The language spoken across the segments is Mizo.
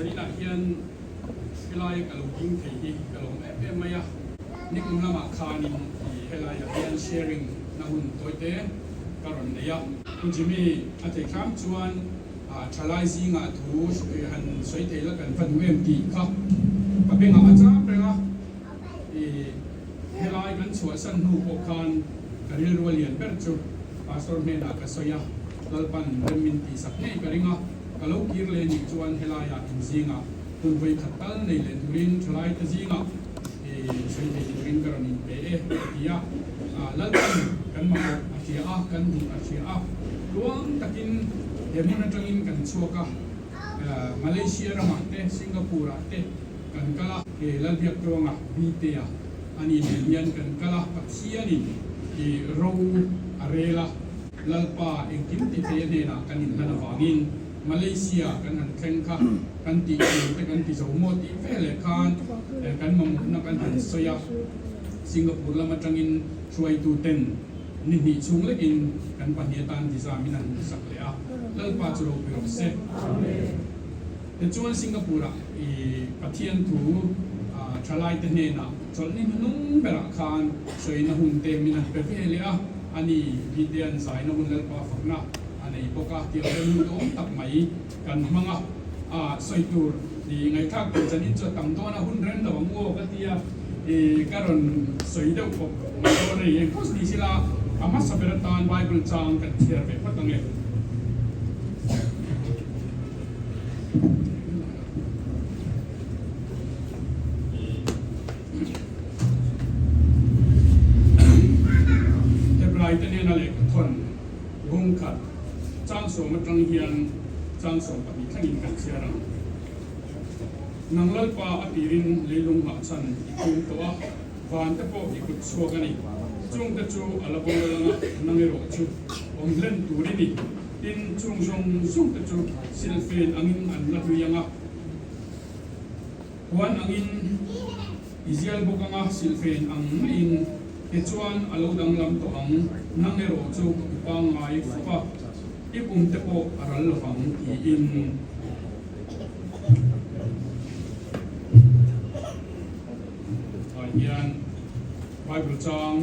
Zaninah hian helaia ka lo ding thei hi ka lawm em em mai a. Nikum lamah khanin helaiah hian sharing na hun tawite ka rawn nei a. Pu Jimmy a theih hram chuan thalai zingah thu han sawi thei la kan va duh em tih kha ka bengah a chang reng a. Helai kan chhuahsan hnu pawh khan ka rilru a lian ber chu Pastor hnenah ka sawi a, Lalpan rem min tihsak ngei ka ring a, ka lo kir leh nih chuan helaiah inzingah hun vawi khat tal nei leh turin thalaite zingah sawi thei turin ka rawn inpe e ka ti a. Lalpan kan mamawh a hria a, kan duh a hria a, tluang takin he hmun atangin kan chhuak a, Malaysia ramah te, Singapore ah te kan kal a, he Lalbiaktuanga Bite-a a nih nen hian kan kal a, Pathianin i ro a rel a, Lalpa engkim ti thei a hnenah kan inhlan avangin Malaysia kan han thleng kha kan tih tur te kan ti zo maw tih ve leh khan kan mamawhna kan han sawi a, Singapore lam atangin hruaitu ten ni hnih chhung lekin kan pahnih atan visa min han hmuhsak leh a, Lalpa chu ropui rawh se. Tichuan Singapore-ah i Pathian thu thalaite hnenah chawlhni hnuhnung berah khan sawina hun te min han pe ve leh a, ani Gideon zaina hun Lalpa fakna a nei bawk a, tiang te hun duhawm tak mai kan hmang a, a sawi tur i ngaihthlak tur chanin chu a tam dawn a, hun rem lo ang u aw ka ti a, i ka rawn sawi deuh pawp mai dawn a ni. Engpawh ni sila a hmasa ber atan Bible chang kan chhiar ve phawt ang e. Hebraite nena lehkha thawn bung khat chang sawm atang hian chang 12 thlengin kan chhiar ang. Nang Lalpa a tirin leilung nghahchhan i tum tawh a, van te pawh i kut chhuak a ni. Chungte chu a la boral anga nang erawh chu awm hlen tur i ni. Tin, chung zawng zawng te chu silfen angin an la hlui ang a, puan angin i zial bawk ang a, silfen ang maiin tichuan a lo danglam tawh ang, nang erawh chu i pangngai fawp a, i kum te pawh a ral lo vang tiin. Tah hian Bible chang.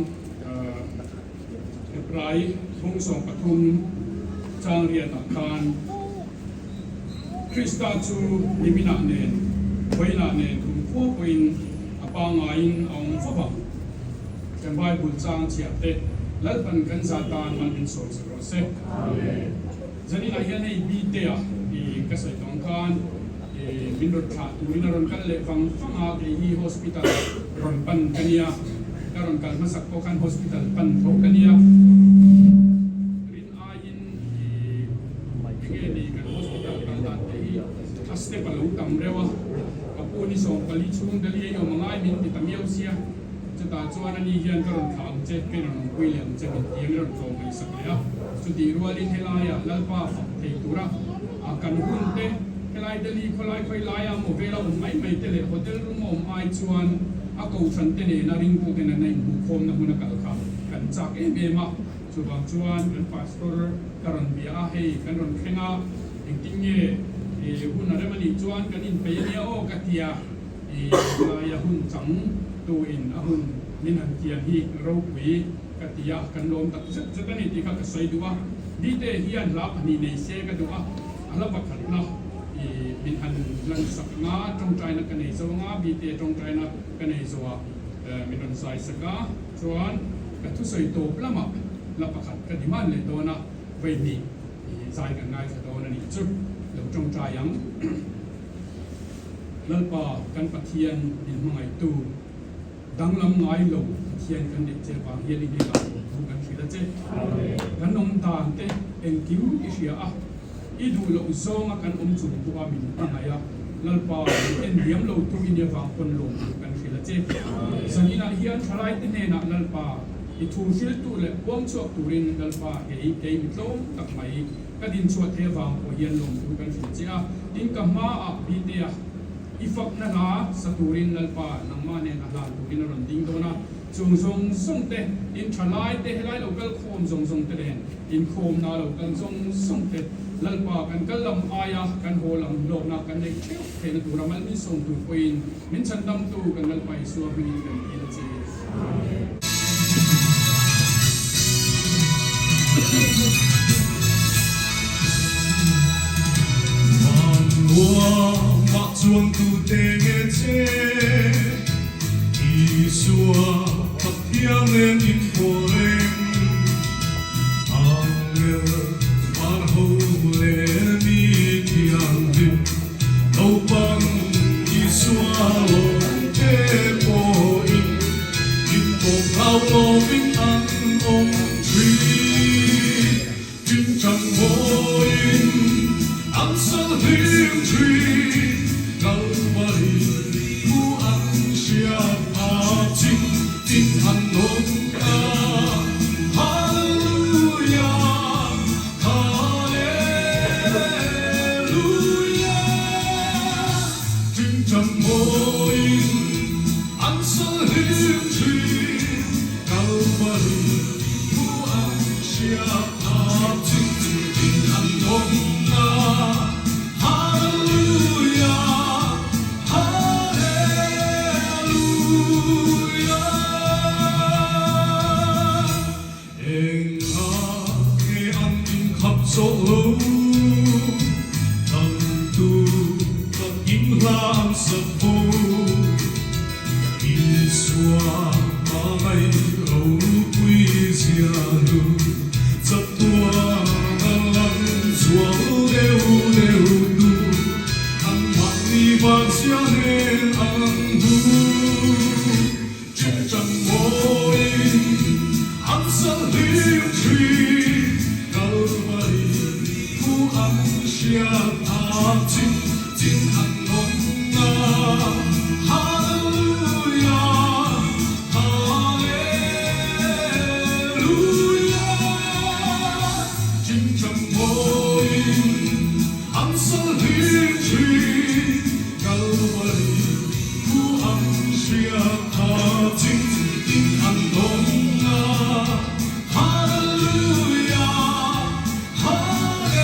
Hebrai bung 13 chang riatah khan Krista chu niminah nen, vawiinah nen kum khua pawhin a pangaiin a awm fo vang. Kan Bible chang chhiah te Lalpan kan za tan mal min sawi sak rawh se. Zaninah hian hei Bite-a i ka sawi tawng khan i min rawn thlah turin a rawn kal leh vang vang a, kei hi hospital rawn pan ka nia, ka rawn kal hmasak pawh khan hospital pan tho ka nia. Rin aiin i enge ni kan hospital kal dan te hi a step a lo tam reuh a, ka pu ni 14 chhung Delhi a i awm angai min ti ta miau sia. Chutah chuan ani hian ka rawn thlah ang che, ka rawn awmpui leh ang che min ti a, min rawn tlawm ngaihsak leh a. Chutih rualin helaiah Lalpa fak thei tura kan hun te, helai Delhi khawlai khawi laia maw vela awm mai mai te leh hotel room a awm ai chuan a kohhran te nena ringtu te nena inhmuhkhawmna hmun a kal kha kan chak em em a. Chuvang chuan kan pastor ka rawn bia a, hei kan rawn thleng a, engtin nge hun a rem anih chuan kan inpeih ania aw ka ti a. I laia hun chang tu in a hun min han tiam hi ropui ka ti a, kan lawm tak zet zet a ni tih kha ka sawi duh a. Dite hian hla pahnih nei se ka duh a, a hla pakhatna i min han lan sak anga tawngtaina ka nei zo anga, Bite tawngtaina ka nei zo a min rawn zai sak a, chuan ka thusawi tawp lamah hla pakhat ka demand leh dawn a, vaihnih i zai kan ngaithla dawn a nih chu, lo tawngtai ang. Lalpa kan Pathian min hmangaihtu, danglam ngai lo Pathian kan neih che vang hian i hnenah lawm thu kan hrilh a che. Kan awm dan te engkim i hria a, i duh loh zawnga kan awm chung pawha min hmangaih a, Lalpa min en diam lo tu i nia vang pawn lawm thu kan hrilh a che. Zaninah hian thalaite hnenah Lalpa i thu hriltu leh puang chhuak turin Lalpa hei kei mi tlawm tak mai Ka dinchhuah thei avang pawh hian lawmthu kan hrilh che a, tin ka hmaah Bitea i fakna hla sa turin Lalpa nangmah nen a hlan turin a rawn ding dawn a, chung zawng zawng te, in tha lai te, helai lo kal khawm zawng zawng te nen inkhawmna lo kal zawng zawng te Lalpa kan kal lam aia kan haw lam hlawkna kan neih theuh theihna tura mal min sawm tur pawhin min chhandamtu kan Lalpa Isua hmingin kan dil a che. Amen. Vannuamah chuan tute nge che? Isua Pathian nen inpawh reng. Angel var ho leh mi thianghlim naupang Isua lawmte pawhin inpawh hlau lovin an awm thin. Tingtang mawiin an sal hlim thin, Kalvari thu an hriat a chin tin an awm ta. Hallelujah, Hallelujah. Tingtang mawiin an sal hlim thin, Kalvari thu an hriat a chin tin an awm ta. Hallelujah, Hallelujah. Eng a nge an inkhap zawh lo? Dang tu tak in hla an sak fo. Isua hmangaih ropui zia lu chatuan a lang zual deuh deuh tu an mahni vanzia nen an hmu. Chengchang mawiin an sal hlim thin, Kalvari thu an hriat a chin chin an awm a, Hallelujah, Hallelujah. Chengchang mawiin an sal hlim thin, Kalvari Thu an hriat tha ching in an dawng a, Hallelujah, Hallelujah.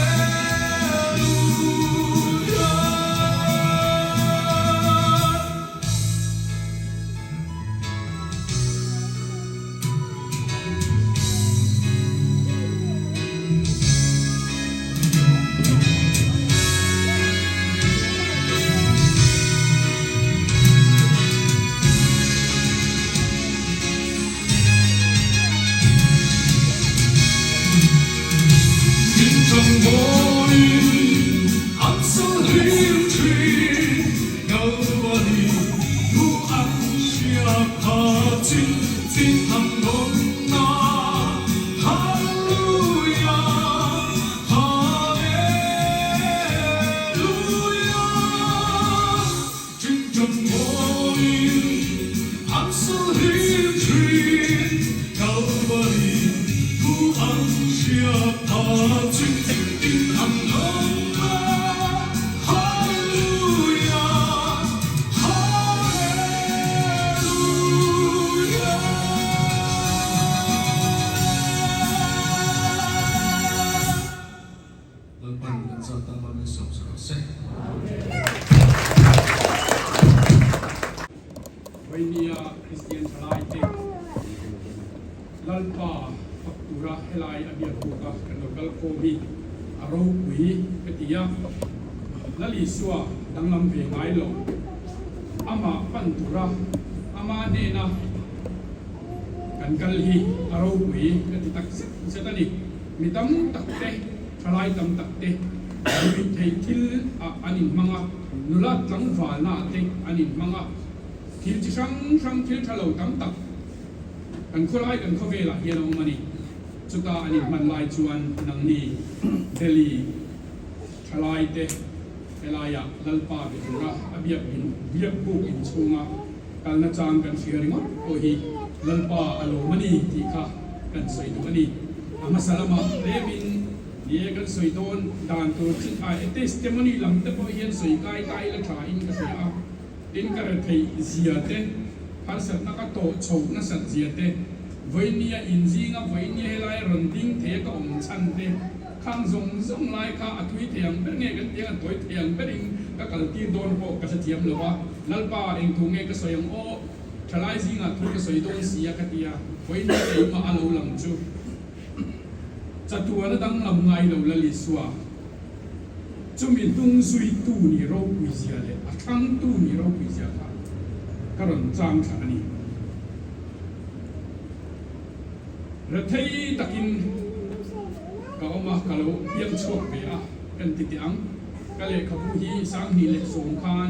Tingtang mawiin an sal hlim thin, Kalvari thu an hria kha chin chin an rawn na. Hallelujah, Hallelujah. Tingtang mawiin an sal hlim thin, Kalvari thu an hria kha chin chin an rawn na. Hallelujah, Hallelujah. Lalpan kan zat tan mal min sawm sak rawh se. Vainia Kristian thalaite Lalpa fak tura helai a biak bawk a kan lo kal khawm hi a ropui ka ti a. Lal Isua danglam ve ngai lo, amah pan tura ama hnena kan kal hi a ropui ka ti tak zet zet a ni. Mi tam tak te, thalai tam tak te ruih theih thil ah an inhmang a, nula tlangvalna ah te an inhmang a, thil chi hrang hrang thil tha lo tam tak kan khawlai kan khawvelah hian a awm a ni. Chuta an inhman lai chuan nangni Delhi thalai te helaiah Lalpa be tura a biak in biak buk inchhunga kalna chang kan hria ringawt pawh hi Lalpa a lawm a ni tih kha kan sawi duh a ni. A hmasa lamah tlemin ni e kan sawi dawn dan tur chi a testimony lam te pawh hian sawi kai ta ila tha in ka hria a, tin ka retheih zia te, harsatna ka tawh chhoh nasat zia te, vawinia inzinga vawinia helai rawn ding thei a ka awm chhan te. Khang zawng zawng lai kha a thui thei ang ber nge kan ti ang, a tawi thei ang berin ka kal tir dawn pawh ka hrethiam lo va. Lalpa, eng thu nge ka sawi ang aw? Thalai zingah thu ka sawi dawn si a ka ti a, vawiin keimah a lo lang chu chatuan a danglam ngai lo Lal Isua. Chumi hnung zuitu nih ropui zia leh a thlangtu nih ropui zia kha ka rawn chang thla a ni. Rethei takin ka awm a, ka lo piang chhuak ve a, kan ti teh ang. Ka lehkhabu hi 2010 khan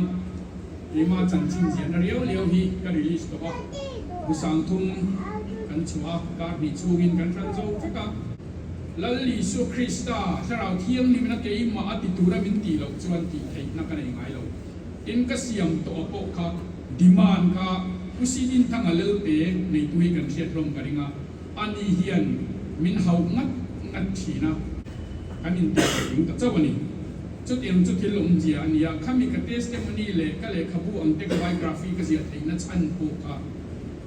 keimah chanchin ziahna riau liau hi ka release tawh a, bu 3000 kan chhuah a, kar hnih chhungin kan hran zo vek a. Lal Isua Krista, Thlarau Thianghlimna keimah a ti tura min tih loh chuan tih theihna ka nei ngai lo. Tin, ka siam tawh a pawh kha demand kha Pu Sidinthanga Lelte neitu hi kan hriat hlawm ka ring a, ani hian min hauh ngat ngat thin a, kan intih theih ding ta chauh a ni. Chutiang chu thil awmzia a ni a, khami ka testimony leh ka lehkhabu ang te ka biography ka ziah theihna chhan pawh kha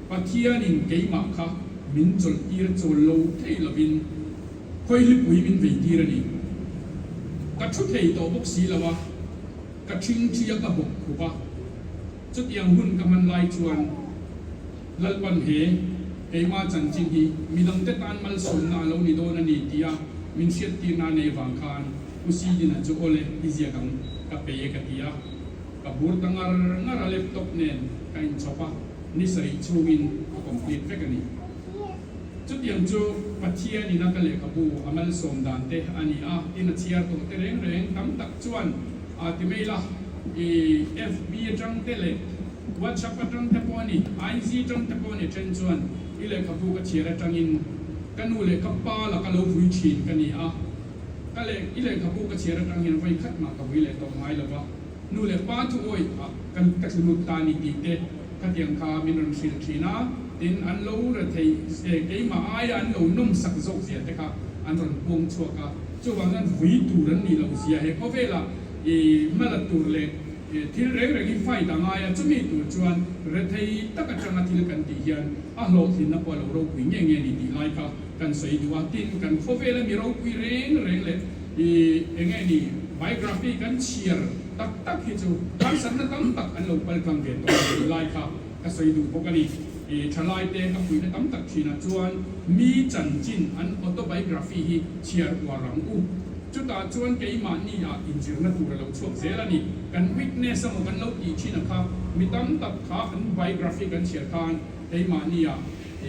Pathianin keimah kha min chawlhtir chawl lo thei lovin khawilipui min veitir a ni. Ka thu thei tawh bawk si lo a, ka ṭhingṭhi a ka bawk khup a. Chutiang hun ka hman lai chuan Lalpan he keimah chanchin hi midangte tan malsawmna a lo ni dawn a ni tia min hriattirna a nei vang khan Pu Sidina chu awle i ziak ang ka pe e ka ti a. Ka bur ta ngar ngar a laptop nen ka inchhawp a. Ni sarih chhungin a complete vek a ni. Chutiang chu Pathian ina ka lehkhabu a malsawm dan te a ni a, tin a chhiar tawh te reng reng tam tak chuan a ti mai la, i FB atang te leh WhatsApp atang te pawh a ni, IG atang te pawh a ni then chuan i lehkhabu ka chhiar atangin ka nu leh ka pa laka lo vui thin ka ni a, ka leh i lehkhabu ka chhiar atang hian vawi khat mah ka vui leh tawh ngai lo va. Nu leh pa chu awi ah kan ka thlunut ta ni tih te khatiang kha min rawn hrilh thin a, tin an lo ra thei e keimah aia an lo nawm sak zawk zia te kha an rawn puang chhuak a, chuvang chuan vui tur an nih loh zia he khawvelah i hmala tur leh thil reng reng hi fight a ngai a, chumi tur chuan rethei tak atanga thil kan tih hian a hlawhtlinna pawh a lo ropui nge nge ni tih lai kha kan sawi duh a, tin kan khawvela mi ropui reng reng leh I enge ni biography kan chhiar tak tak hi chu harsatna tam tak an lo pal tlang ve tawh a tih lai kha ka sawi duh bawk a ni. I thalai te ka puihna tam tak thinah chuan mi chanchin an autobiography hi chhiar uar ang u. Chutah chuan keimahni ah inzirna tur a lo chhuak zel a ni. Kan weakness emaw kan lo tih thin a kha mi tam tak kha an biography kan chhiar khan keimahni ah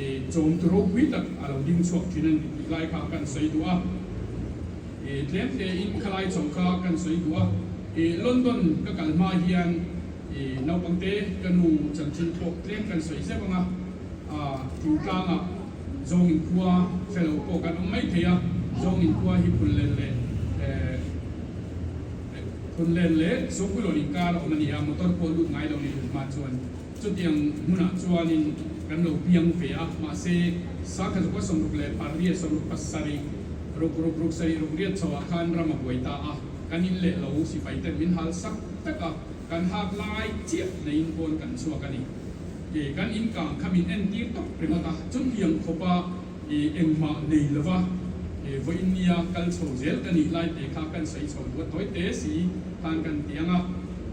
I chawmtu ropui tak a lo ding chhuak thin a ni tih lai kha kan sawi duh a. I tlem tein khalai chho kha kan sawi duh a. I London ka kal hma hian i naupangte ka nu chanchin pawh tlem kan sawi zeuh ang a. A thingtlangah zawngin khua hre lo pawh kan awm mai thei a. Zawngin khua hi Phunlen leh Phunlen leh Sawmpuilawn inkar a awm a ni a, motor pawh lut ngai lo ni tun hma chuan. Chutiang hmunah chuanin kan lo piang ve a, mahse Sakha Zukua 68, 67, ruk ruk ruk sarih ruk riat chhoah khan ram a buai ta a, kan in leh lo sipai ten min hal sak tak a, kan hak lai chiah neiin pawn kan chhuak a ni. I kan in kang kha min entir tawp ringawt a, chutiang khawpa i engmah nei lova i vawiin nia kal chho zel ka nih lai te kha kan sawi chho duh a, tawi te si khan kan ti ang a.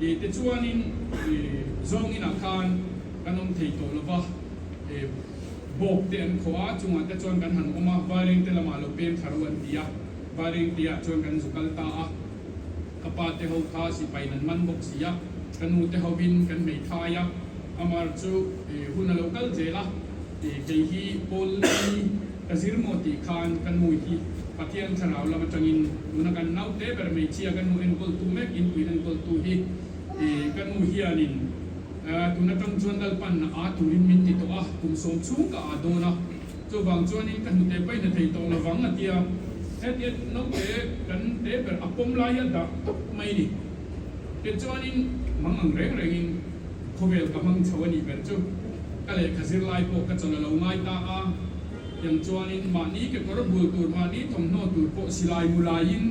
I tichuanin i zawng inah khan kan awm thei tawh lova, i bawk te an khawh a, chungah te chuan kan han awm a, Vaireng te lamah lo peng thla ro an ti a, Vaireng te ah chuan kan zu kal ta a, ka pa te ho kha sipai in an man bawk si a, ka nu te hovin kan hmeithai a, amar chu i hun a lo kal zel a, i kei hi Paul i ka zir maw tih khan ka nu hi Pathian thlarau lam atangin tuna kan naute ber hmeichhia ka nu enkawltu mek inpui enkawltu hi ka nu hianin tun atang chuan Lalpan a turin min ti tawh a, kum sawm chhung ka aa dawn a, chuvang chuanin ka hnute paihna thei tawh lovang a tia, hetia naute kan te ber a pawm lai a dah tawp mai ni. Tichuanin mang ang reng rengin khawvel ka hmang chho a nih ber chu ka lehkha zirlai pawh ka chawlh a lo ngai ta a. Tiang chuanin mahni kekawr bul tur, mahni thawmhnaw tur pawh silai mu laiin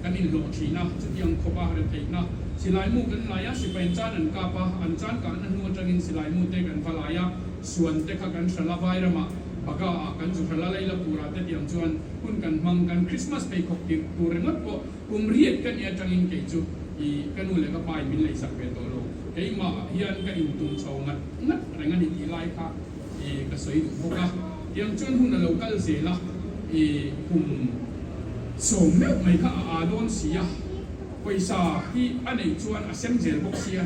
kan inhlawh thin a, chutiang khawpa retheihna silai mu kan lai a, sipai chan an kap a, an chan kahna hnu atangin silai mu te kan va lai a, suan te kha kan hral a, vai ramah Baga ah kan zu hral a Lailapur ah te tiang chuan hun kan hmang kan Christmas pheikhawk tirh tur ringawt pawh kum riat ka nih atangin kei chu i ka nu leh ka pa in min leisak ve tawh lo. Keimah ah hian ka intum chho ngat ngat reng a ni tih lai kha i ka sawi duh bawk a. Tiang chuan hun a lo kal zel a, i kum sawm meuh mai kha a aa dawn si a, pawisa hi a neih chuan a sem zel bawk sia.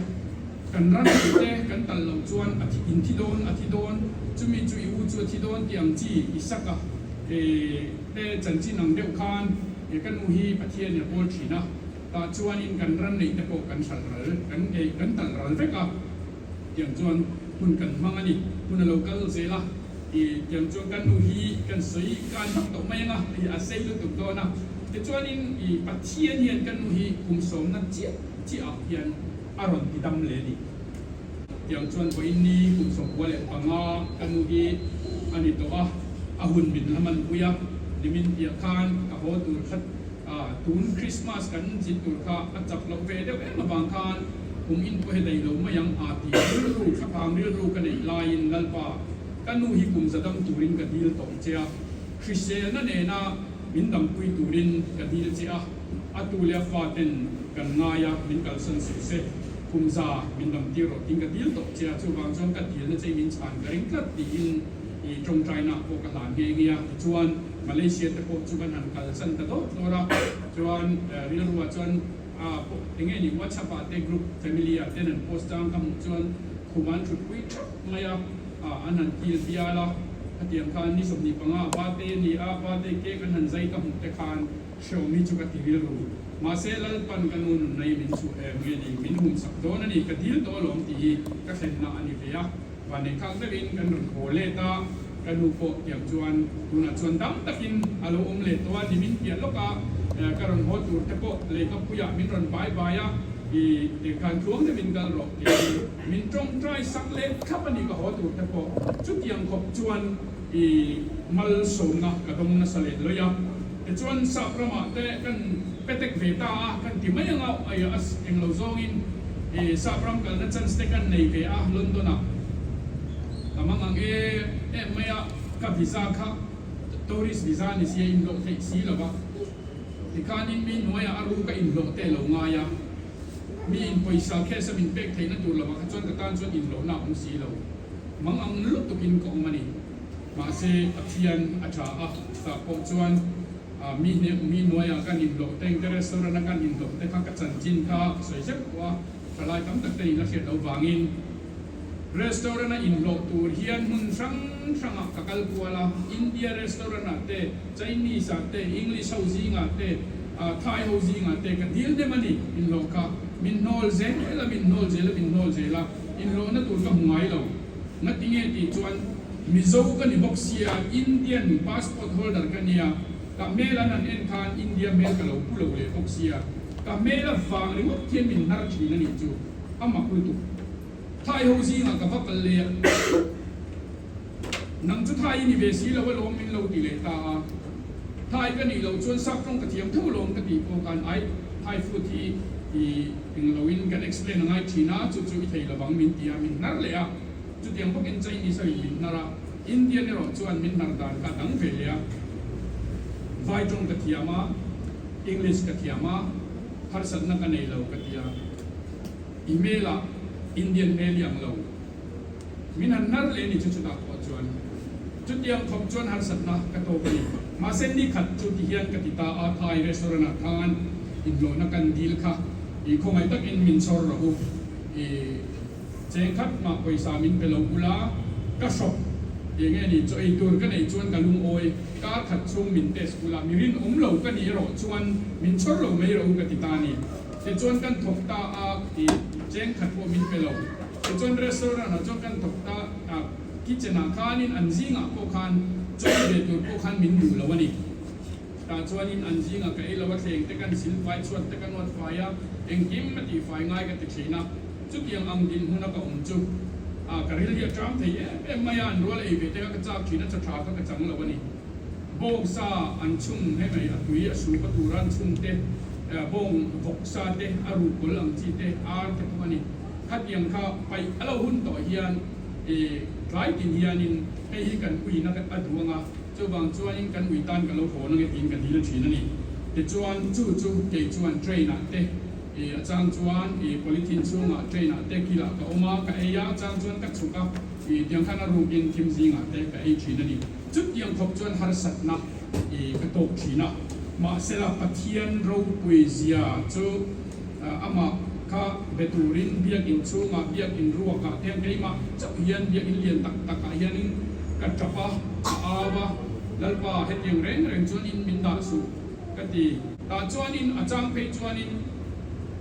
Kan ram te kan talh loh chuan a thi in thi dawn a thi dawn, chumi chu i u chu a thi dawn tih ang chi i sak a, e te chanchin ang deuh khan e ka nu hi Pathian in a pawl thin a, tah chuanin kan ram neih te pawh kan hralh ral kan ei kan talh ral vek a, tiang chuan hun kan hmang a ni, hun a lo kal zel a, i tiang chuan ka nu hi kan sawi kan vak tawh mai ang a, i a sei lutuk dawn a, tichuanin i Pathian hian ka nu hi kum sawmna chiah chiah ah hian a rawn ti dam leh a ni. Tiang chuan vawiin ni kum 95 ka nu hi a ni tawh a, a hun min la manpui a, nimin piah khan ka haw tur kha tun Christmas kan zin tur kha a chak loh ve deuh em avang khan kum in pawh hi daih lo mai ang a tih rilru thlaphang rilru ka neih laiin Lalpa ka nu hi kum za dam turin ka dil tawh che a, hriselna nena min dampui turin ka dil che a. A tu leh a fa ten kan ngai a, min kalsan suh se, kum za min dam tir rawh tiin ka dil tawh che a, chuvang chuan ka dilna che min chhan ka ring tlat tiin i tawngtaina pawh ka hlan nghe nghe a. Tichuan Malaysia te pawh chu kan han kalsan ta dawt dawt a, chuan rilruah chuan a eng nge ni WhatsApp ah te group family ah ten an post chang ka hmuh chuan khum an thutpui thap mai a, an han kil bial a, khatiang khan ni 25 a birthday a ni a, birthday cake an han zai ka hmuh te khan Hreawm hi chu ka ti rilru. Mahse Lalpan ka nu nunna hi min chhuh em nge ni, min hum sak dawn a ni, ka dil tawh alawm tih hi ka thlenna a ni ve a. Vanneih thlak deuhin kan rawn haw let a, ka nu pawh tiang chuan tunah chuan dam takin a lo awm leh tawh a, ni min piah lawk a, ka rawn haw tur te pawh lehkhapuiah min rawn bai bai a, i khan tluang deuhin kal rawh tiin min tawngtai sak leh thlap a ni ka haw tur te pawh. Chutiang khawp chuan i malsawmna ka dawng nasa leh lawih a. Tichuan sap ramah te kan petek ve ta a, kan ti mai anga ai a englo zawngin i sap ram kalna chance te kan nei ve a London ah ka mang ang em em mai a, ka visa kha tourist visa ni sia inhlawh theih si lo va, tikhanin mi hnuaiah a ru ka inhlawh te lo ngai a, mi in pawisa cash a min pek theihna tur lovah kha chuan ka tan chuan inhlawhna a awm si lo, mang ang lutukin ka awm a ni. Mahse, Pathian a tha a, tah pawh chuan mi hneh mi hnuaiah kan inhlawh te, engte restaurant a kan inhlawh te kha ka chanchin kha ka sawi zeuh tawh a, thalai tam tak te in la hriat loh vangin restaurant a inhlawh tur hian hmun hrang hrangah ka kal kual a, India restaurant ah te, Chinese ah te, English ho zingah te, Thai ho zingah te ka dil hnem a ni inhlawh kha, min hnawl zel a, min hnawl zel a, min hnawl zel a, inhlawhna tur ka hmu ngai lo. Ngatinge tih chuan Mizo ka ni bawk sia, Indian passport holder ka nia, ka hmel an han en khan India hmel ka lo pu lo leh bawk sia, ka hmel a vang ringawt hian min hnar thin a nih chu, a mak lutuk. Thai ho zingah ka va kal leh a, nang chu Thai i ni ve si lo alawm min lo ti leh ta a, Thai ka nih loh chuan sap tawng ka thiam tho alawm ka tih pawh khan ai Thai food hi i englo in kan explain a ngai thin a, chu chu i thei lovang min ti a, min hnar leh a. Chutiang bawkin Chinese ho in min hnar a, Indian erawh chuan min hnar dan kha a dang ve leh a. Vai tawng ka thiam a, English ka thiam a, harsatna ka nei lo ka ti a. I hmelah Indian hmel i ang lo. Min han hnar leh ni chu chutah pawh chuan chutiang khawp chuan harsatna ka tawk a ni. Mahse ni khat chu ti hian ka ti ta a, Thai restaurant ah khan inhlawhna kan dil kha i khawngaih takin min chhawr rawh u. I Cheng khat mah pawisa min pe lo bula ka hrawk eng nge ni chaw ei tur ka neih chuan ka lungawi kar khat chhung min test bula mi rinawm lo ka nih erawh chuan min chhawr lo mai rawh u ka ti ta ni. Tichuan kan thawk ta a ti cheng khat pawh min pe lo. Tichuan restaurant ah chuan kan thawk ta a kitchen ah khanin an zingah pawh khan chaw ei ve tur pawh khan min duh lo a ni. Tah chuanin an zingah ka ei lo a thleng te kan sil fai chhuat te ka nawt fai a engkim a tih fai ngai ka ti thin a. Chutiang ang dinhmuna ka awm chu a ka ril hi a ṭam thei em em mai a, an rual ei ve te kha ka chak thin a, chaw ṭha kha ka chang lo a ni. Bawngsa an chhum he mai, a tui a supa tura an chhum te, bawng vawksa te, a ruhkawl ang chi te, ar te pawh a ni. Khatiang kha paih a lo hun tawh hian. Tlai tin hianin hei hi kan uina a duh anga, chuvang chuanin kan ui tan ka lo hawn ange tiin ka dil thin a ni. Tichuan chu chu kei chuan train ah te a chang chuan polythene chhungah train ah te kilah ka awm a, ka ei a, a chang chuan ka chhuk a, tiang khan a rukin thim zingah te ka ei thin a ni. Chutiang khawp chuan harsatna ka tawk thin a, mahsela Pathian ropui zia chu amah kha be turin biakinn chhungah, biakinn ruakah te hian keimah chauh hian biakinn lian tak takah hianin ka tap a, ka au a, Lalpa hetiang reng reng chuanin min dah suh ka ti. Tah chuanin a chang phei chuanin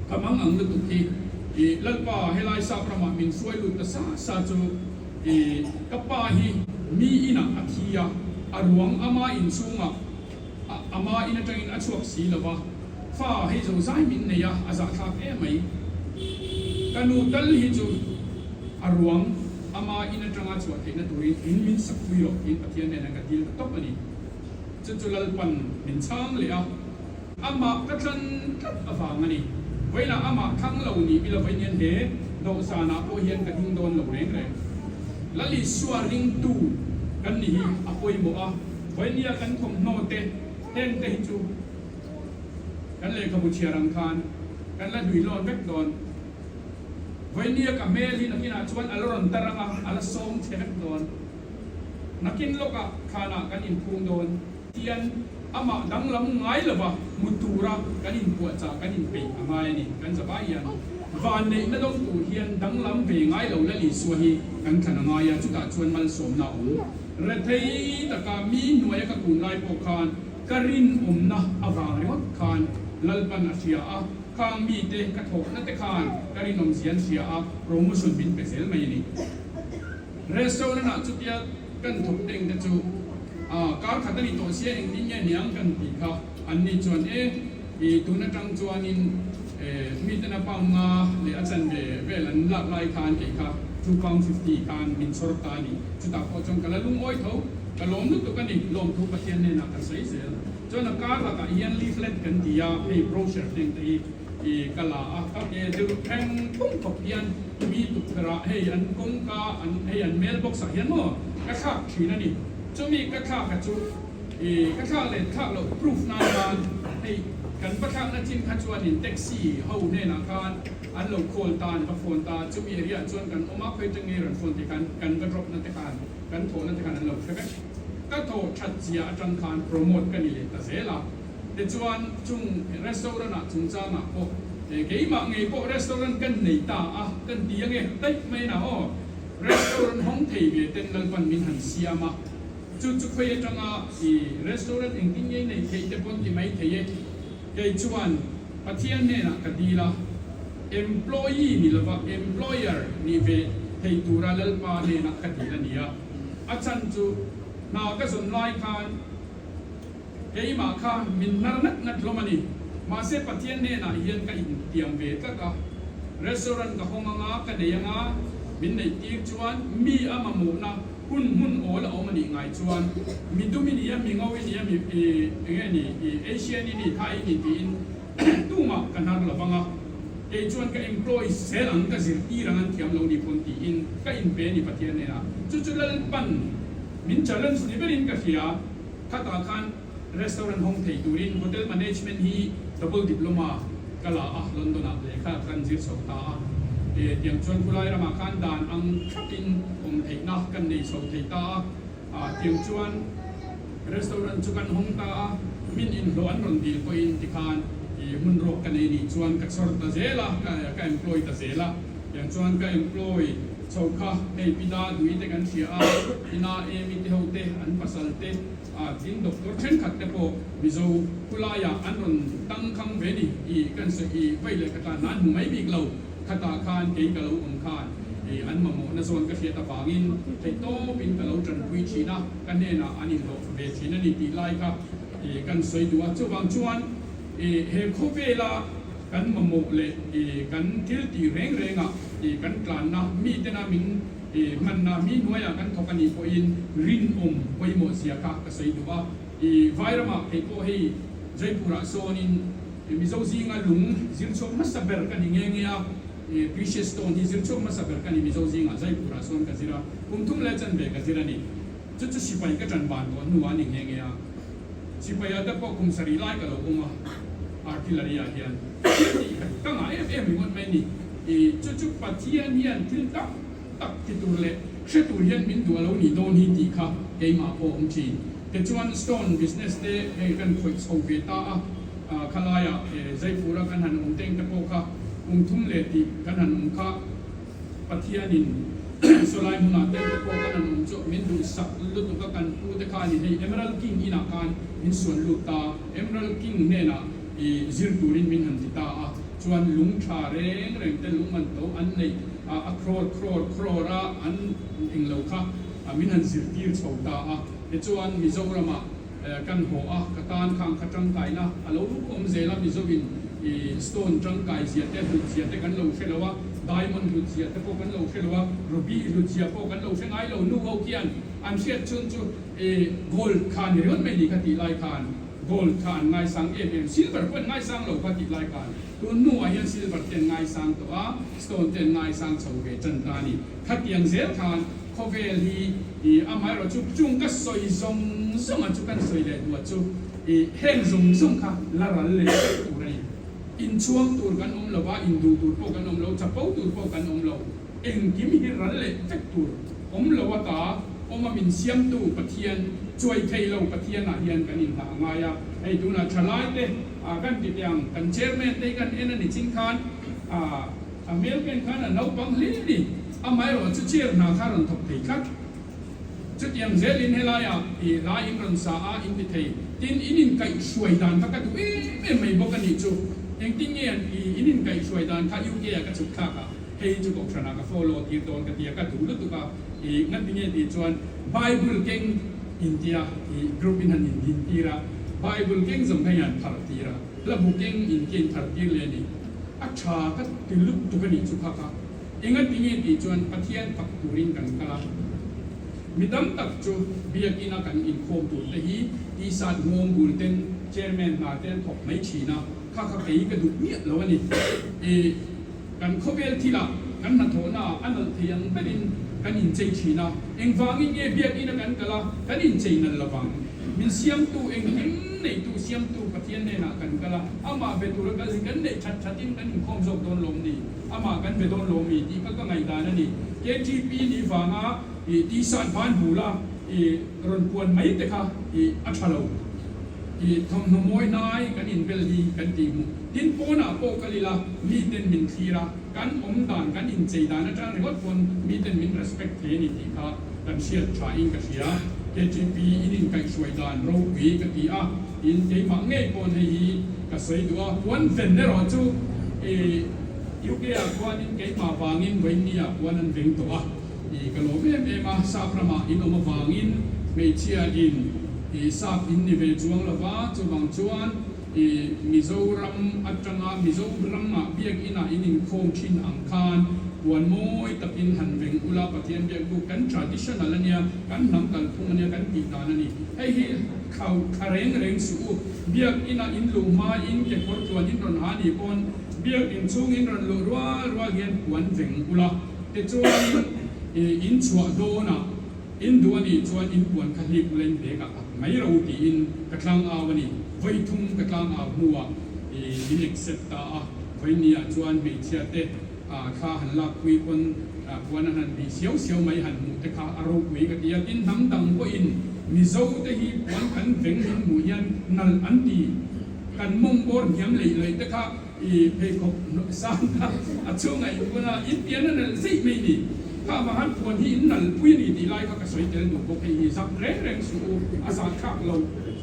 ka mang ang lutuk hi Lalpa helai sap ramah min hruai lut ta sa sa chu I ka pa hi mi inah a thi a, a ruang ama inchhungah a ama in atangin a chhuak si lo va, fa hei zo zai min nei a, a zahthlak em mai. Ka nu tal hi chu a ruang ama in atanga chhuah theihna turin in min sak pui rawh tiin Pathian hnenah ka dil ta tawp a ni. Chu chu Lalpan min chhang leh a. Amah ka thlan tlat avang a ni. Vawilah amah thlang lo ni ila vawiin hian he dawhsanah pawh hian ka ding dawn lo reng reng. Lal Isua ringtu kan ni hi a pawimawh a, vawinia kan thawmhnaw te heng te hi chu kan lehkhabu chhiar ang khan kan la hlui lawn vek dawn. Vawinia ka hmel hi nakinah chuan a la rawn tar ang a, a la sawng chhe vek dawn. Nakin lawkah khanah kan inphung dawn. Tian amah danglam ngai lova hmu tura kan inpuahchah kan inpeih a ngai a ni. Kan zavai hian vanneihna dawng tur hian danglam ve ngai lo Lal Isua hi kan thlan a ngai a, chutah chuan malsawmna a awm. Rethei taka mi hnuaia ka kun lai pawh khan ka rinawmna avang ringawt khan Lalpan a hria a, khang mite ka thawhna te khan ka rinawm zia an hria a, promotion min pe zel mai a ni. Restaurant ah chutia kan thawk teng te chu kar khat a ni tawh sia engtin nge niang kan tih kha an ni chuan e i tun atang chuanin miten a pound nga leh a chanve vel an lak lai khan kei kha £2.50 khan min chhawr ta a ni. Chutah pawh chuan ka la lungawi tho, ka lawm lutuk a ni, lawmthu Pathian hnenah ka sawi zel. Chuan a kar lakah hian leaflet kan ti a, hei brochure teng te hi. I ka la a, ka ke deuh thleng phung khawp hian mi tukverh ah hei an kawngka an hei an mail box ah hian maw ka thlak thin a ni. Chumi ka thlak a chu i ka thlak leh thlak loh proof nan khan hei kan va thlakna chin kha chuanin taxi ho hnenah khan an lo call ta an va phone ta, chumi area ah chuan kan awm a khawi atang nge rawn phone tih khan kan va drop na te khan kan thawhna te khan an lo hre vek. Ka thaw that zia atang khan promote ka ni leh ta zel a. Tichuan, chung restaurant-ah chungchangah pawh keimah ngei pawh restaurant kan nei ta a, kan ti ange daih mai na aw. Restaurant hawng thei ve ten Lalpan min han siam a, chu chu khawi atanga i restaurant engtin nge nei theih te pawn ti mai thei e. Kei chuan Pathian hnenah ka dil a, employee ni lova employer nih ve thei tura Lalpa hnenah ka dil a ni a. A chhan chu hna ka zawn lai khan, Keimah kha min hnar ngat ngat hlawm a ni. Mahse Pathian hnenah hian ka intiam ve tlat a. Restaurant ka hawng anga, ka nei anga, min neih tir chuan mi a mamawhna hun hmun awl a awm a nih ngai chuan mi dum i ni a, mi ngo i ni a, mi eng nge ni, i Asian i ni, Thai i ni tiin tumah ka hnar lo vang a. Kei chuan ka employ zel ang, ka zirtir ang an thiam lo ni pawn tiin ka inpe a ni Pathian hnenah. Chu chu Lalpan min challenge ni berin ka hria. Khatah khan restaurant hawng thei turin Hotel Management hi double diploma ka la a, London ah lehkha kan zir chho ta a. Tiang chuan khulai ramah khan dan ang thlapin awm theihna kan nei chho thei ta a. Tiang chuan restaurant chu kan hawng ta a, min inhlawh an rawn dil pawhin tikhan hmun rawk ka nei nih chuan ka chhawr ta zel a, ka employ ta zel a. Tiang chuan ka employ Chho kha hei Pida Dui te kan hria a, Ina Amy te ho te, an pasal te, tin doctor thenkhat te pawh Mizo khulaiah an rawn tangkhang ve ni i kan sawi i vei leh kha tlan an hmu mai bik lo. Khatah khan kei ka lo awm khan i an mamawhna zawn ka hriat avangin theihtawpin ka lo tanpui thin a, ka hnenah an inhlawh ve thin a ni tih lai kha i kan sawi duh a. Chuvang chuan i he khawvela Kan mamawh leh kan thil tih reng rengah kan tlanna, mitena min hmanna, mi hnuaiah kan thawk a nih pawhin rinawm pawimawh zia kha ka sawi duh a. Vairamah kei pawh hei Jaipur-ah sawnin Mizo zinga lung zir chhuak hmasa ber ka ni nghe nghe a. Precious stone hi zir chhuak hmasa ber ka ni Mizo zingah Jaipur ah sawn ka zir a, kum thum leh chanve ka zir a ni. Chu chu sipai ka ṭan ban tawh hnuah a ni nghe nghe a. Sipai ah te pawh kum sarih lai ka lo awm a, artillery ah hian thil tih ka ngah em em ringawt mai a ni. Chu chu Pathian hian thil tam tak ti tur leh hre tur hian min duh a lo nih dawn hi tih kha keimah pawh a awm thin. Tichuan stone business te hei kan khawih chho ve ta a, khalaiah Jaipur a kan han awm teng te pawh kha kum thum leh tih kan han awm kha Pathianin sawlai hmunah teng te pawh kan han awm chu min duhsak lutuk a kan pu te khanin hei Emerald King inah khan min suan lut ta, Emerald King hnenah i zir turin min han ti ta a, chuan lung tha reng reng te lung man to an neih a crore crore crore a an englo kha min han zirtir chho ta a. Tichuan Mizoramah kan haw a, ka tan khang kha tangkaina a lo awm zel a, Mizoin stone tangkai zia te, hlut zia te kan lo hre lo a, diamond hlut zia te pawh kan lo hre lo a, ruby hlut zia pawh kan lo hre ngai lo, nu ho khian an hriat chhun chu gold kha ni ringawt mai ni kha tih lai khan gold kha an ngaisang em em, silver pawh an ngaisang lo kha tih lai khan tun hnuah hian silver te an ngaisang tawh a, stone te an ngaisang chho ve tan ta a ni, khatiang zel khan Khawvel hi i amaherawh chu chung ka sawi zawng zawng a chu kan sawi leh duah chu i heng zawng zawng kha la ral leh vek tur a ni. Inchhuang tur kan awm lo va, induh tur pawh kan awm lo, chapo tur pawh kan awm lo. Engkim hi ral leh vek tur awm lo ata awm a min siamtu Pathian, chuai thei lo Pathianah hian kan inhlah a ngai a. Hei tunah thalai te kan ti teh ang, kan chairman te hi kan en a ni chin khan a A hmel ken khan a naupang hle a ni. Amaherawh chu chair hna kha rawn thawk thei tlat. Chutiang zelin helaiah i hla in rawn sa a, in ti thei. Tin, in inkaihhruai dan kha ka duh em em mai bawk a nih chu. Engtin nge an i in inkaihhruai dan kha UK ah ka chhuk thlak a, hei chu kohhranah ka follow tir dawn ka ti a, ka duh lutuk a. I ngati nge tih chuan Bible keng intia i group in han indin tir a, Bible keng zawng kha i han phar tir a, hla bu keng intia in phar tir leh a ni. A tha ka ti lut tuk a nih chu kha kha. Enga ti nge tih chuan Pathian fak turin kan kal a. Mi tam tak chu biakina kan inkhawm tur te hi tisat nghawng bul ten chairman hna te an thawk mai thin a, kha kha kei ka duh miah lo a ni. I kan khawvel thilah kan hnathawhna ah a nalh thei ang berin kan inchei thin a. Engvangin nge biakina kan kal a, kan inchei nalh lovang. Min siamtu engkim neitu siamtu Pathian hnenah kan kal a, amah be tura kal hi kan neih that thatin kan inkhawm zawk dawn lawm ni? Amah kan be dawn lawm mi? Tih kha ka ngaihdan a ni. KTP nih vanga i tisat van bula i rawn puan mai te kha i a tha lo. I thawmhnaw mawi hnai kan inbel hi kan tih hmuh. Tin, pawnah pawh kal ila miten min thlir a, kan awm dan, kan inchei dan atang ringawt pawn miten min respect thei a ni tih kha kan hriat tha in ka hria. KTP in inkaihhruai dan ropui ka ti a, tin keimah ngei pawn hei hi ka sawi duh a, puan ven erawh chu UK ah khuanin keimah vangin Vainni ah puan an veng tawh a, ka lawm em em a, sap ramah in awm avangin hmeichhia in sap in ni ve chuang lova, chuvang chuan I Mizoram atanga Mizoramah biakinah in inkhawm thin ang khan puan mawi takin han veng ula Pathian biak buk kan traditional a nia, kan hnam kalphung a nia, kan tih dan a ni. Hei hi khau thla reng reng suh u. Biakinah in luh hmain kekawr tluan in rawn ha ni pawn biakin chhung in rawn luh rual rual hian puan veng ula. Tichuanin in chhuah dawnah In duh a nih chuan in puan kha hlip ula in bag ah ak mai ro tiin ka tlang au a ni. Vawi thum ka tlang au hnuah min accept ta a, vawi ni ah chuan hmeichhia te thla han lak pui pawn puan an han bih siau siau mai han hmuh te kha a ropui ka ti a. Tin, hnam dang pawhin Mizo te hi puan kan veng min hmuh hian nalh an ti. Kan mawng bawr hniam leih leih te kha I pheikhawk hnawh sang kha a chhungah in puan a, in pian a nalh zeih mai ni. Kha avang han puan hi in nalh pui a ni tih lai kha ka sawi tel duh bawk. Hei hi zak reng reng suh u, a zah thlak lo.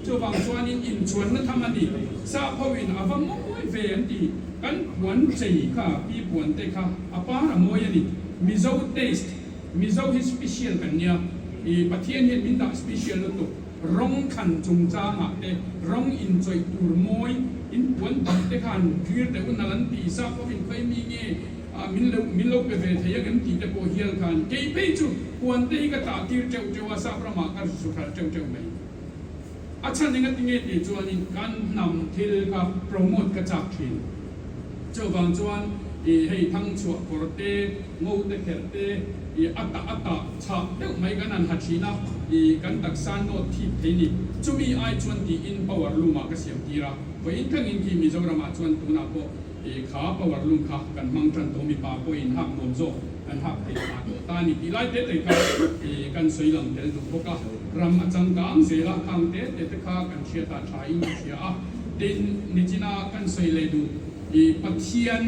Chuvang chuanin inchuanna tham a ni. Sap hoin a va mawi ve an ti. Kan puan chei kha, pi puan te kha a par a mawi a ni. Mizo taste, Mizo hi special kan nia. I Pathian hian min dah special lutuk. Rawng thlan chungchangah te, rawng inchawih tur mawi, inpuan dang te khan thlir teh u nal an ti sa pawh in khawi mi nge min lo min lo pe ve thei ang em tih te pawh hial khan kei phei chu puan te hi ka tah tir teuh teuh a, sap ramah ka zu hralh teuh teuh mai. A chhan enga tinge tih chuanin kan hnam thil kha promote ka chak thin. Chuvang chuan i hei thangchhuah kawr te, ngo te kherh te, i a tah a tah chhah deuh mai kan han ha thin a, i kan taksa nawt thip thei ni. Chumi ai chuan tiin power loom ah ka siam tir a, vawiin thlengin khi Mizoram ah chuan tunah pawh i kha power loom kha kan hmang tan tawh, mipa pawhin hak nuam zawk kan hak thei phah tawh ta a ni tih lai te te kha i kan sawi lang tel duh bawk a, ram a changkang zel a, khang te te te kha kan hriat ah tha in ka hria a. Tin, nichina kan sawi leh duh i Pathian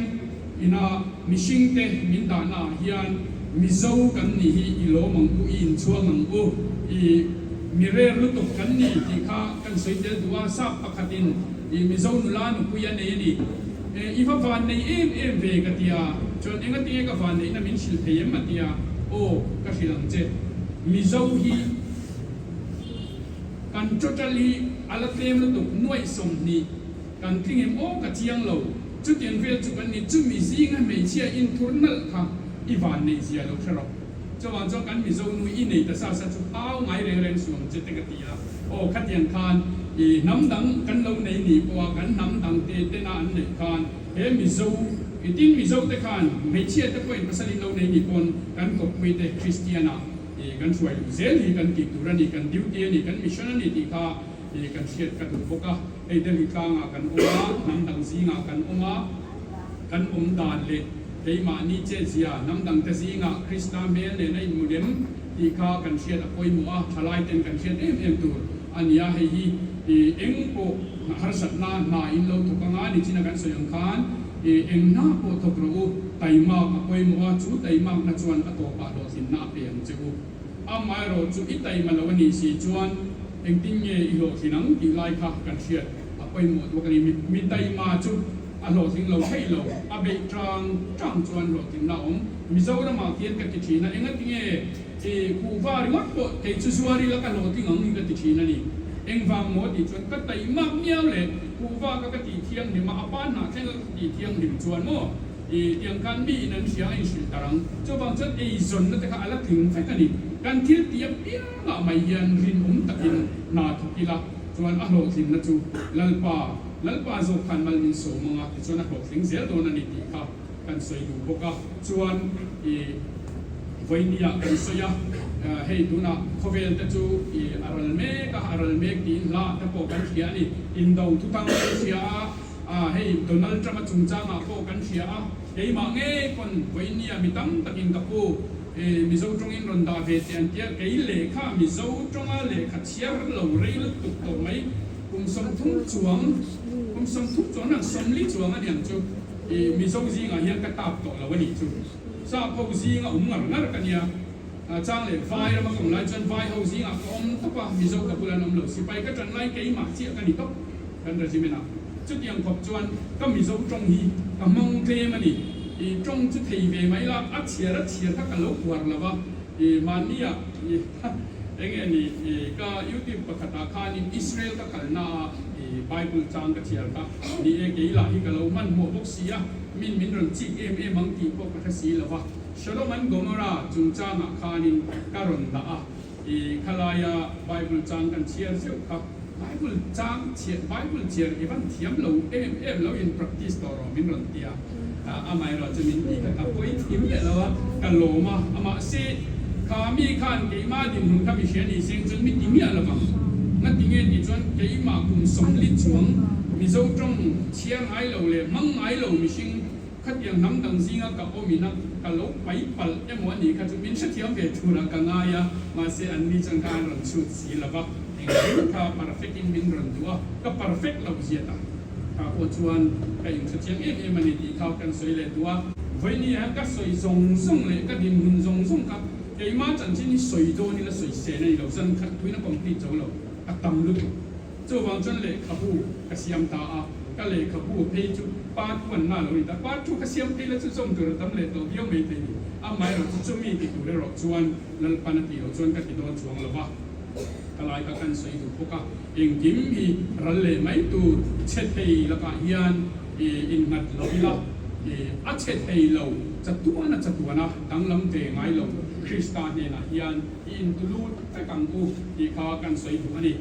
ina mihringte min dahna ah hian Mizo kan nih hi i lawm ang u, i inchhuang ang u, i mi rel lutuk kan ni tih kha kan sawi tel duh a, sap pakhatin i Mizo nula nupui a nei a ni. I va van nei em em ve ka ti a, chuan engatinge ka van neihna min hrilh thei em a ti a, aw ka hrilh ang che, Mizo hi. Kan total hi a la tlem lutuk nuaih 20 kan tling em aw ka chiang lo, chutiang vel chu kan ni, chumi zinga hmeichhia inthur nalh kha i van neih zia lo hre rawh. Chuvang chuan kan Mizo nu i nei ta sa sa chu au ngai reng reng suh ang che te ka ti a, aw khatiang khan i hnam dang kan lo nei ni pawh a kan hnam dang te tena an neih khan he Mizo i tin Mizo te khan hmeichhia te pawhin pasal in lo nei ni pawn kan kawppui te Kristian ah I kan hruai luh zel hi kan tih tur a ni, kan duty a ni, kan mission a ni tih kha i kan hriat ka duh bawk a. Hei Delhi tlangah kan awm a, hnam dang zingah kan awm a, kan awm dan leh keimahni chetzia hnam dangte zingah Krista hmel nen a inhmu lem tih kha kan hriat a pawimawh a, thalai ten kan hriat em em tur a ni a. Hei hi i eng pawh harsatna hna in lo thawk anga nichina kan sawi ang khan i eng hna pawh thawk rawh u, taimak a pawimawh a, chu taimakna chuan a tawpah hlawhtlinna a pe ang che u. Amaherawh chu i taima lo a nih si chuan engtin nge i hlawhtlin ang tih lai kha kan hriat a pawimawh duak a ni. Mi taima chu a hlawhtling lo theih lo, a beih tang tang chuan hlawhtlinna a awm. Mizoramah khian ka ti thin a, engatinge i kuhva ringawt pawh kei chu zuar ila ka hlawhtling ang hi ka ti thin a ni. Engvang maw tih chuan ka taimak miau leh kuhva ka ka tih thianghlim a, a pa hnah thleng a ka tih thianghlim chuan maw? I tiang khan mi in an hria a inhrilh tar ang. Chuvang chuan eizawnna te kha a la tling vek a ni. Kan thil tih apiangah mai hian rinawm takin hna thawk ila chuan a hlawhtlinna chu Lalpa, Lalpa zawk khan mal min sawm ang a, tichuan a hlawhtling zel dawn a ni tih kha kan sawi duh bawk a. Chuan i vawinia kan sawi a, hei tunah khawvel te chu i a ral mek a, a ral mek tiin hla te pawh kan hria a ni. Indo thutang kan hria a. A, hei Donald Trump-a chungchangah pawh kan hria a, keimah ngei pawn vawinia mi tam takin ka pu, e, Mizo tawngin rawn dah ve teh an tia, kei lehkha Mizo tawnga lehkha chhiar lo rei lutuk tawh mai, kum 30 chuang, kum 30 chuang nang 40 chuang a niang chu, e, Mizo zingah hian ka tap tawh lo a nih chu. Sap ho zinga awm ngar ngar ka nia, a chang leh vai rama ka awm lai chuan vai ho zingah ka awm tawp a, Mizo ka bula an awm lo, sipai ka tan lai keimah chiah ka ni tawp. Kan regiment ah chutiang khawp chuan ka Mizo tawng hi ka hmang tlem a ni. I tawng chu thei ve mai la, a chhiar a chhiar kha ka lo uar lo va. I mahni ah i eng nge ni i ka YouTube pakhat ah khanin Israel ka kalna a i Bible chang ka chhiar kha ni e kei lah hi ka lo hmanhmawh bawk si a, min min rawn chik em em ang tih pawh ka hre si lo va. Shalom an Gomorrah chungchangah khanin ka rawn dah a. I khalaia Bible chang kan chhiar zeuh kha Bible chang chhiar Bible chhiar i van thiam lo em em lo in practice tawh rawh min rawn ti a, amaherawh chu min ti kha ka pawi thim leh lo a, ka lawm a, amahse kha mi khan keimah dinhmun kha mi hria ni seng chuan mi ti miah lo vang, ngatinge tih chuan keimah kum 40 chuang Mizo tawng chhiar ngai lo leh hmang ngai lo mihring Khatiang hnam dang zinga ka awm ina ka lo pai palh emaw a nih kha chu min hrethiam ve turah ka ngai a, mahse an ni chuan kha an rawn chhut si lo va, engkim kha perfect in min rawn duh a, ka perfect loh zia ta kha pawh chuan ka inhrethiam em em a ni tih kha kan sawi leh duh a. Vawinia hian ka sawi zawng zawng leh ka dinhmun zawng zawng kha keimah chanchin hi sawi dawn ila sawi sen a ni lo, zan khat thuin a complete zo lo, a tam lutuk. Chuvang chuan lehkhabu ka siam ta a, ka lehkhabu phei chu part one na lo ni ta, part two ka siam phei la chu zawm tur a tam leh tawh viau mai thei ni. Amaherawh chu chumi ti tur erawh chuan Lalpan a tih loh chuan ka ti dawn chuang lo va, ka lai kha kan sawi duh bawk a, engkim hi ral leh mai tur chhe thei lakah hian i innghat lo ila, i a chhe thei lo chatuana chatuana danglam ve ngai lo Krista hnenah hian i intulut vek ang u tih kha kan sawi duh a ni.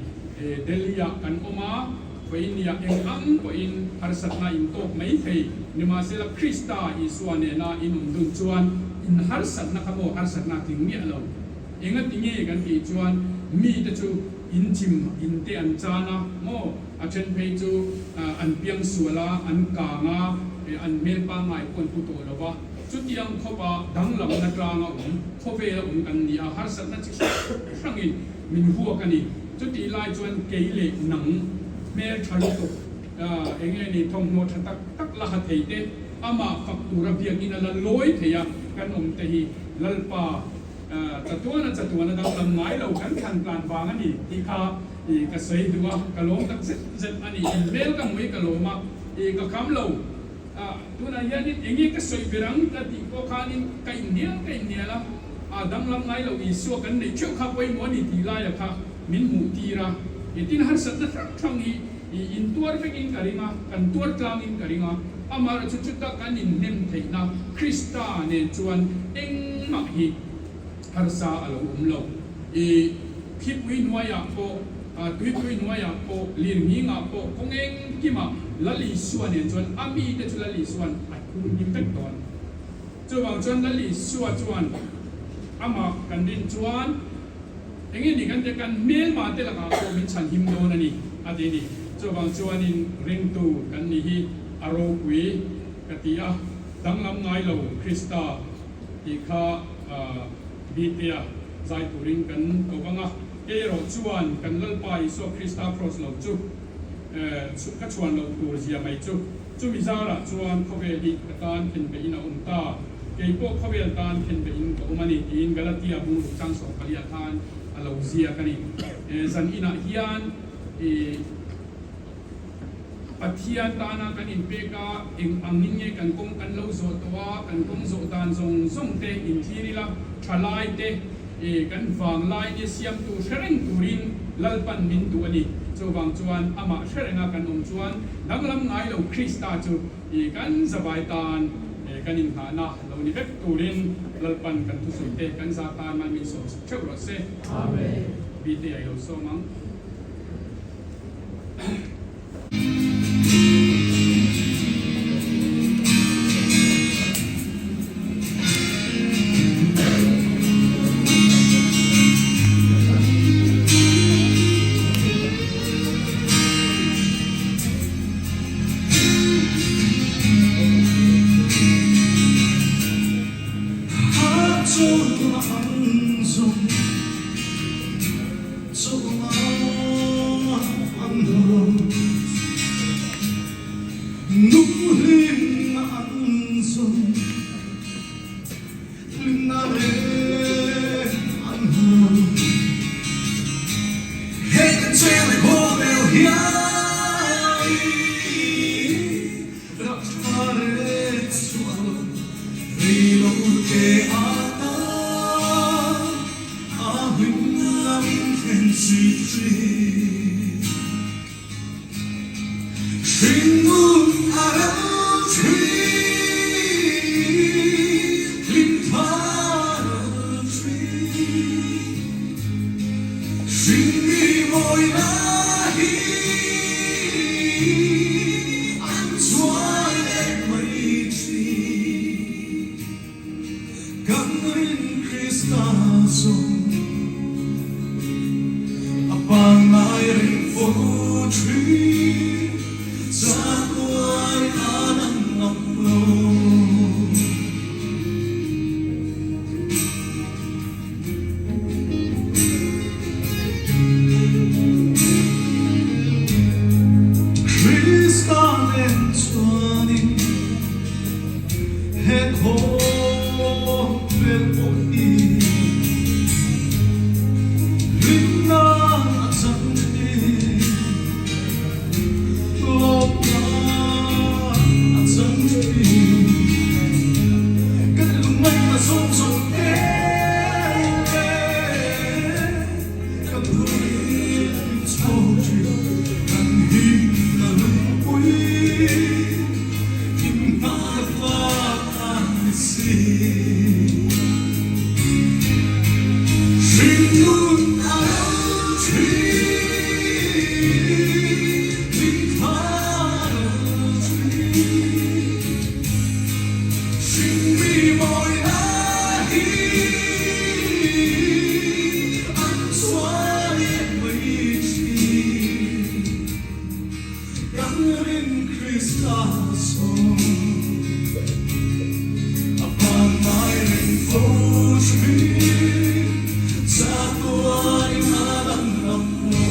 Delhi ah kan awm a, Vawiin nia eng ang pawhin harsatna in tawk mai thei. Nimahsela Krista Isua nena in awm dun chuan in harsatna kha maw harsatna a tling miah lo. Engati nge kan tih chuan mite chu in chim in te an chan a maw, a then phei chu an piang sual a, an kang a, an hmel pangngai pawh an pu tawh lo va. Chutiang khawpa danglamna tlanga awm, khawvela awm kan ni a, harsatna chi hrang hrangin min huak a ni. Chutih lai chuan kei leh nang hmel tha lutuk, eng nge ni thawmhnaw tha tak tak la ha thei te, amah fak tura biakina la lawi thei a kan awm te hi Lalpa chatuana chatuana danglam ngai lo kan thlan tlan vang a ni tih kha ka sawi duh a, ka lawm tak zet zet a ni. In hmel ka hmuh i ka lawm a, ka kham lo. Tunah hianin eng nge ka sawi ber ang ka tih pawh khanin ka inhnial ka inhnial a, a danglam ngai lo Isua kan neih theuh kha pawimawh a ni tih laia kha min hmuh tir a. Tin harsatna hrang hrang hi intuar vekin ka ring a, kan tuar tlangin ka ring a, amaherawhchu chuta kan inhnem theihna Krista nen chuan engmah hi harsa a lo awm lo. I thlipui hnuaiah pawh, tuipui hnuaiah pawh, lirnghingah pawh, kawng engkimah Lal Isua nen chuan a mite chu Lal Isua'n a thumhim vek dawn. Chuvang chuan Lal Isua chuan amah kan rin chuan eng nge ni kan tia kan hmelma te lakah pawh min chhanhim dawn a ni a ti a ni. Chuvang chuanin ringtu kan ni hi a ropui ka ti a, danglam ngai lo Krista tih kha Bitea zai turin kan ko vang a, kei erawh chuan kan Lalpa Isua Krista Kraws lo chu ka chhuan loh tur zia mai chu. Chumi zarah chuan khawvel hi ka tan khenbeihin a awm ta, kei pawh khawvel tan khenbeihin ka awm a ni tiin Galatia bungruk chang 14 ah khan a lo ziak a ni. Zan inah hian i. Pathian tana kan inpek a, eng angin nge kan kawng kan lo zawh tawh a, kan kawng zawh dan zawng zawng te inthlir ila, thalai te kan vanglai nia siamtu hre reng turin Lalpan min duh a ni. Chuvang chuan amah hre renga kan awm chuan danglam ngai lo Krista chu kan zavai tan kan inngahna lo ni vek turin Lalpan kan thusawi te kan za tan mal min sawm sak theuh rawh se. Amen. Bite a i lo sawm ang. Hringmi mawina hi an chuan leh mai thin. Kan rin Krista sawm a pangngai reng fo thin. Chatuain a danglam lo.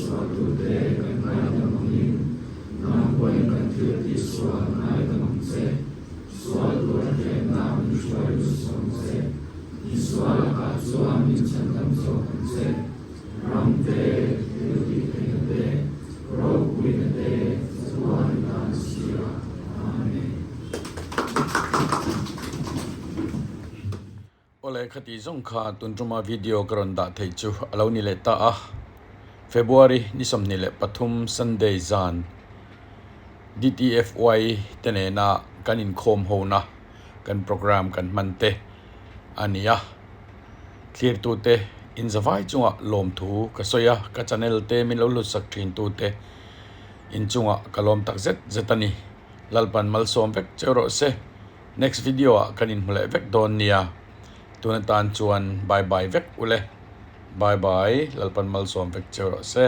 tisualtute kan ngaidam angin, nang pawhin kan thil tisual ngaidam ang che. Sual tura tlemna min hruai lut sawm che. Misual lakah chuan min chhandam zawk ang che. Ram te, thil tih theihna te, ropuina te chatuan i tan si a. Amen. Awle khati zawng kha tun tuma video ka rawn dah theih chu a lo ni leh ta a, February ni 23 Sunday zan DTFY te nena kan inkhawm hona kan programme kan hman te a ni a, thlirtute inzavai chungah lawmthu ka sawi a, ka channel te min lo hlutsak thintute inchungah ka lawm tak zet zet a ni, Lalpan malsawm vek cheu rawh se. Next video ah kan inhmu leh vek dawn nia, tun atan chuan bye bye vek ule, bye bye Lalpan malsawm vek cheu rawh se.